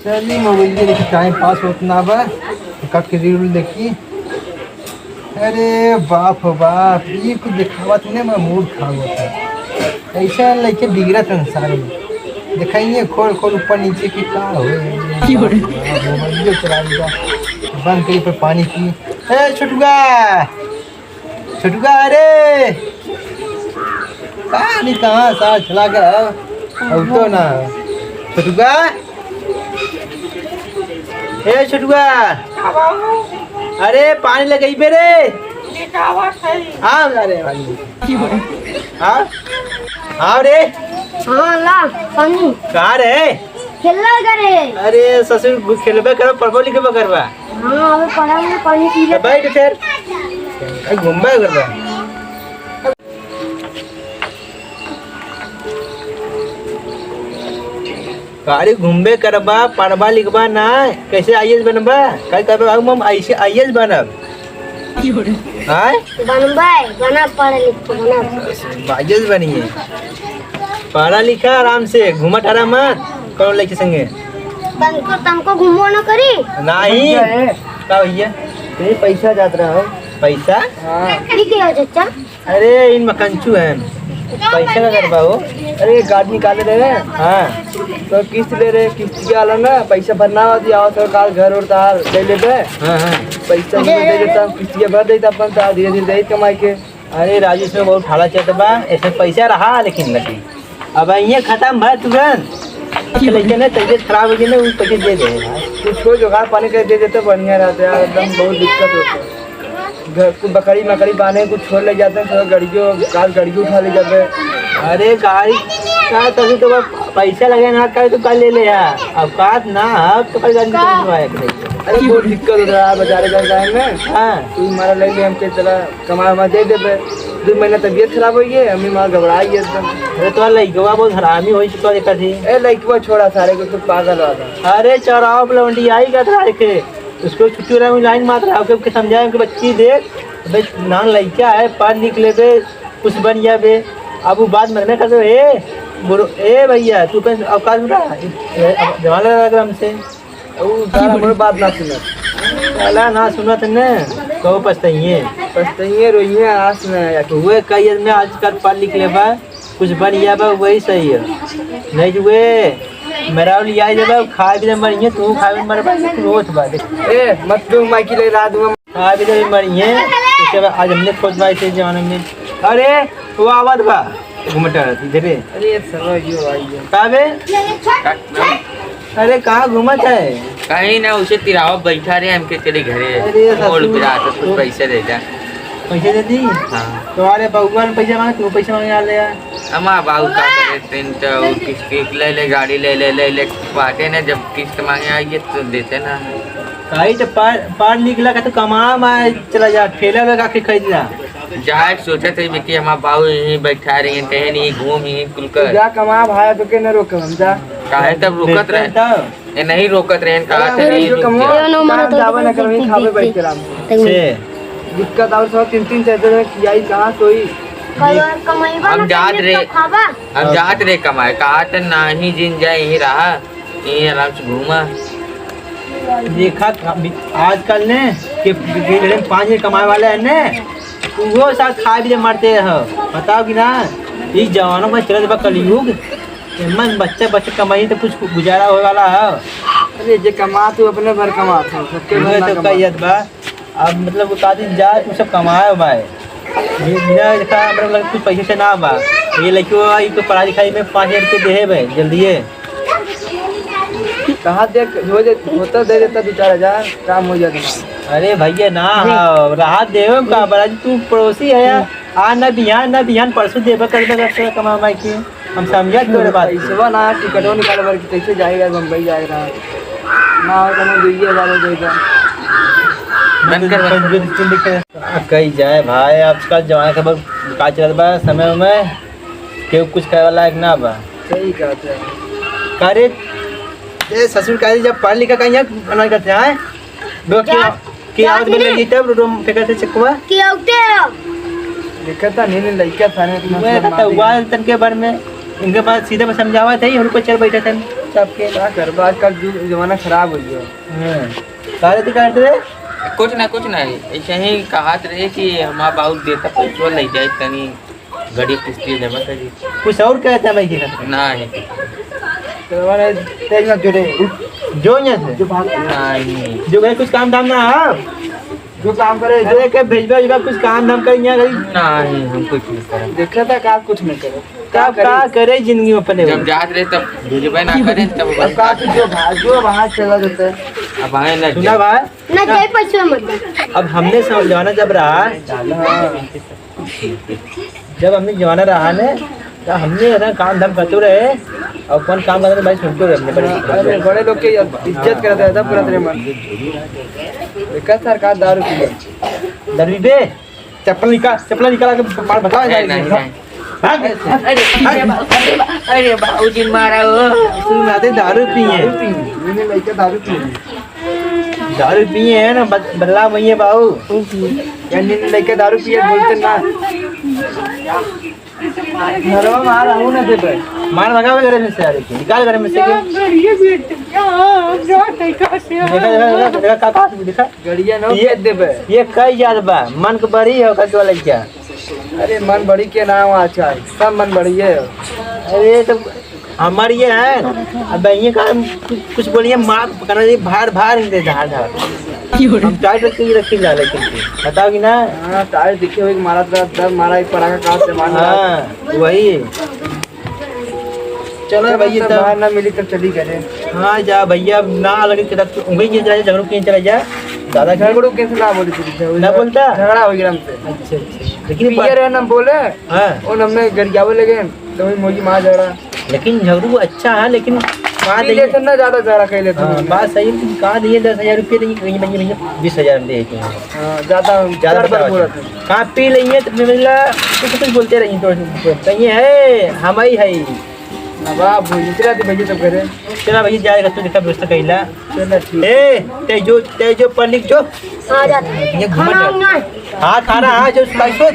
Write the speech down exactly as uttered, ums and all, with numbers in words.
चली मोबाइल देखी, टाइम पास होत ना बा, का के रील देखी। अरे बाप हो बाप, ये कुछ दिखावत नहीं, मैं मूड खराब होता है। ऐसा लइके बिगड़त है सारे। दिखाइए खोल खोल ऊपर नीचे की का हो। मोबाइल चला लिया, बंद करी पर पानी पी। ए छोटुआ, छोटुआ, अरे पानी कहाँ सा चला गया? अब तो ना। छोटुआ, ए छोटुआ, हाँ बाबू। अरे पानी लगइबे रे। लेके आवत है। हाँ, अरे पानी। हाँ, हाँ रे। हाँ, ला पानी। कहाँ रे? खेलला करे। अरे ससुर, खेलबे करब, पढ़बो लिखबो करबा। हाँ, अबे पढ़ा में पानी पी ले। बैठ फिर। ए, घूमबे करबा। गाड़ी घूमबे करबा, पढ़बा लिखबा ना, कैसे आईएएस बनबा? कल कहबे, "बाबू, हम ऐसे आईएएस बनब।" आय? बनबै, बनब, पढ़ लिख के बनब। बाजेस बनिए। पढ़ा लिखा आराम से, घूमा टहरा मत, कौन लइके संगे? तनको, तनको घूमो न करी। नहीं। भैया है। का भैया? नहीं, पैसा जात रहा हो। पैसा? हाँ। ठीक है, चाचा। अरे, इन मकंचू हैं। पैसा का करबा हो? अरे, गाड़ी निकाले रहे। हाँ। तो किस्त ले रहे, किस्त के आला ना, पैसा भरना हो, दिया हो, सरकार घर और तार ले लेबे। हाँ, हाँ। पैसा अरे, दे अरे, देता, अरे। किस्त के भर देता अपन तार, धीरे धीरे दे कमाई के। अरे राजू, इसमें बहुत ठाला चलत बा, इसमें पैसा रहा लेकिन नहीं। अब ये खत्म भा तुरंत। अच्छा, लेकिन ना, तबीयत खराब हो गई ना, वो पैसे दे दे। कुछ हो जुगाड़ पानी कर दे देते, बढ़िया रहते यार, एकदम बहुत दिक्कत होता है। घर कुछ बकरी मकरी बांधे, कुछ छोड़ ले जाते हैं, थोड़ा गड़ियों, काल गड़ियों उठा ले जाते हैं। अरे गाड़ी का तभी तो बस पैसा लगे ना, करे तो कल ले ले यार। अब कात ना, अब तो कल गाड़ी का? निकलवाए के नहीं। अरे बहुत दिक्कत हो रहा है बेचारे का टाइम में। हाँ। तू हमारा ले ले, हम के चला कमा वमा दे देबे। दो महीना तबीयत खराब हो गई, अम्मी माँ घबरा गई एकदम। अरे तो लइकवा बहुत हरामी हो चुका देखा थी। ए लइकवा छोड़ा सारे को, तू पागल वाला। अरे चौराहा पे लौंडी आई का था के, उसको छुट्टी वाला में लाइन मार रहा, ओके, ओके समझाए कि बच्ची देख, अबे नान लइका है, पढ़ लिख लेबे, कुछ बन जाबे। अब वो बात मत ना कर दो, ए बुरो, ए भैया, तू अपन औकात में रहा, ए, अब जमाना लगा हमसे। उ साला मोर बात ना सुनत। साला ना सुनत ने, तो पछताइए। पछताइए, रोइए, आस में आया कि हुए कई आदमी आजकल पढ़ लिख लेबा, कुछ बन जाबा, वही सही है। नहीं तो वे मेरा लिया जाबा, खाए भी मरिए, तू खाए भी मर पाएगा, तू रोत बा, देख। ए, मत तू माइकी ले रात में। खाए भी मरिए, उसके बाद आज हमने खोद भाई थे जमाने में। अरे, वो आवत बा, घूमत रहती, इधर रे। अरे, ये सरवा यो आई है। का बे? अरे, कहाँ घूमत है? कहीं ना, उसे तिरावा बैठा रहे, हमके चले घरे। अरे, मोड़ ससुर। पे आता, कुछ पैसे दे जा। पैसे दे दी? हाँ। तुम्हारे बउआ ने पैसे मांगे, तू पैसे मांगे आ ले यार। हमार बाबू का करे, तीन तो किस्त, किस्त ले ले, गाड़ी ले ले, ले ले, बाटे ना, जब किस्त मांगे आइए तो देते ना है। काई तो पार, पार निकला का तो कमा मा चला जा, ठेला लगा के खरीद जा। जाए सोचत है कि हमार बाबू यहीं बैठा रही, कहीं नहीं घूम, यहीं कुल कर। जा कमा भाई, तो के न रोकब हम, जा। काहे तब रुकत रहे? ए, नहीं रोकत रहे, कहा अरे, थे नहीं जो रुक कमवा, जा। यो नो मना काम तो जावे ना देख, करवे, देख, खावे देख, बैठ के आराम से। देख। से। दिक्कत और सब तीन तीन चार चार जने खियाई कहाँ सोई? कल और कमाईबा हम ना जात करिए रहे, तो खाबा। हम और जात रहे कमाए, कहा थे नाही जिन जाए, यहीं रहा, यहीं आराम से घूमा। देखा, अभी आजकल ने के, के, के पाँच जने कमाए वाले हैं ने, वो साथ खा भी मरते हैं। बताओ कि ना, इस जमानों में चलत बा कलयुग, एमन बच्चा बच्चा कमाई तो कुछ गुजारा होए वाला है। अरे जे कमात हो अपने भर कमात हो, सबके भर ना तो कमात। कहियत बा। अब मतलब वो का दिन जा तू सब कमाए बा। ये बिना देखा मतलब कुछ पैसे से ना बा। ये लड़कियों आई तो पढ़ाई लिखाई में पाँच हजार रुपये देहे बे जल्दी है। कहा दे, हो जे, होता दे देता दो चार हजार, काम हो जाता। अरे भैया ना, हाँ, राहत देवे का बड़ा जी, तू पड़ोसी है यार। आ ना बिहान, ना बिहान परसों देबे कर दे, कर कमा माई के। हम समझा तोरे बात। पैसवा ना, टिकटवा निकाल भर के कैसे जाएगा, बम्बई जाएगा। ना हो तो दुइये हजार हो जाएगा। बंद कर, बंद कर। आ, कही जाए भाई, आजकल जमाना के बहुत का चलत बा समय में, केहू कुछ कहे वाला लायक ना बा। सही कहते हैं। का रे, ए ससुर का रे, जब पढ़ लिखा कहीं है, ना करते हैं, लोग क्या? क्या? के क्या आवत बने गिरे? जीते, रोड में फेंकत है चकवा। के आउते हो? देखा था, नहीं, नहीं, लइका था, नहीं, इतना मैं शर्मा कहता, गया। हुआ तन के बारे में, इनके पास सीधे में समझावा था, उनको चल बैठा था। सबके का करबा, आजकल जुग जमाना खराब होइ गया। हाँ। का रे, तू काहे रे? कुछ ना, कुछ ना, ऐसे ही कहत रहे कि हमार बाबू देता पैसवा ले जाए तनी गड़िया किस्ती लेबा तनी। कुछ और कहता है भाई जी का? नहीं। तो मैंने तेज मत जोड़े। जो यहाँ से? जो भाग। नहीं। जो भाई कुछ काम धाम ना है? जो काम करे, जो अरे के भेजबा, भेजबा, कुछ काम धाम करे यहाँ कहीं? नहीं, हम कुछ नहीं करब। देखा था का कुछ नहीं करे। का, का करे जिंदगी में अपने? जब जात रहे तब भेजबे ना करे, तब अब का तू जो भाग, जो भाग चला जाता है। अब आए ना सुना जा। भाई? ना जाए पैसे मत दे। अब हमने सब जमाना जब रहा, जब हमने जमाना रहा ने, तो हमने ना काम धाम करते रहे और कौन काम करते भाई सुनते रहे हमने बड़े। अरे, बड़े लोग के इज्जत करते रहता पूरा तेरे मन। देखा सरकार दारू पी। दारू पी बे? चप्पल निकाल, चप्पल निकाल के मार बताओ नहीं, जाए। नहीं, नहीं। भाग। अरे, अरे, अरे, बाबूजी मारा हो। सुन ना दे, दारू पिए। दारू पिए, इन्हें लइके दारू पिए। दारू पिए है ना, बद-, बदला वही है बाबू। यार, इन्हें लइके दारू पिए बोलते ना। घरवा में आ रहा हूँ ना दे भाई। मार भगावे घरे में से आ रही थी। निकाल घरे में से के। देखा, देखा, देखा, देखा, का, का, देखा। गड़िया न ये, बेच देबे। ये कई जात बा, मन के बड़ी हो का तो लइका। अरे मन बड़ी के नाम अच्छा है, सब मन बड़ी है। अरे तो हमार ये है, अब ये का कुछ बोलिए मार पकड़ा दे, भार भार दे धार धार। हम टाइट रख के रखी ला लेकिन बताओ कि ना। हाँ, टाइट दिखे हुए मारा था, दर मारा एक पड़ाका का से मार। हाँ, वही। चलो चलो, भैया, तब तब बाहर ना मिली, तब चली घरे। हाँ, जा भैया, अब ना लगे कि तब उंगली के चला जा, झगड़ू के चला जा। दादा की झगड़ू कैसे ना बोली थी? झगड़ू ना बोलता? झगड़ा हो गया हमसे। अच्छा, अच्छा। लेकिन पियर है ना बोले, हाँ। और हमने गरियावे लगे, तो वही मोगी मार झगड़ा। लेकिन झगड़ू अच्छा है, लेकिन मार पी दे। लेते ना, ज्यादा झगड़ा कर लेते हाँ, हैं। बात सही है, लेकिन कहाँ दिए दस हजार रुपये, लेकिन कहीं भैया, भैया, बीस हजार में दे देते हैं। हाँ, ज्यादा ज्यादा गड़बड़ बताओ बोला अच्छा। था। कहाँ पी लेंगे तो मिला, कुछ, कुछ बोलते रहिए तो, तो ये है, हम ही है। ना बाप, भैया, चला दे भैया सब घरे। चला भैया, जाएगा तू, देखा व्यवस्था कइला। चला ठीक। ए, ते जो, ते जो पढ़ लिख जो। आ जाते हैं। ये घूमत खाना रह। वाना। हाँ, खाना, हाँ, जो सुनाई सोच।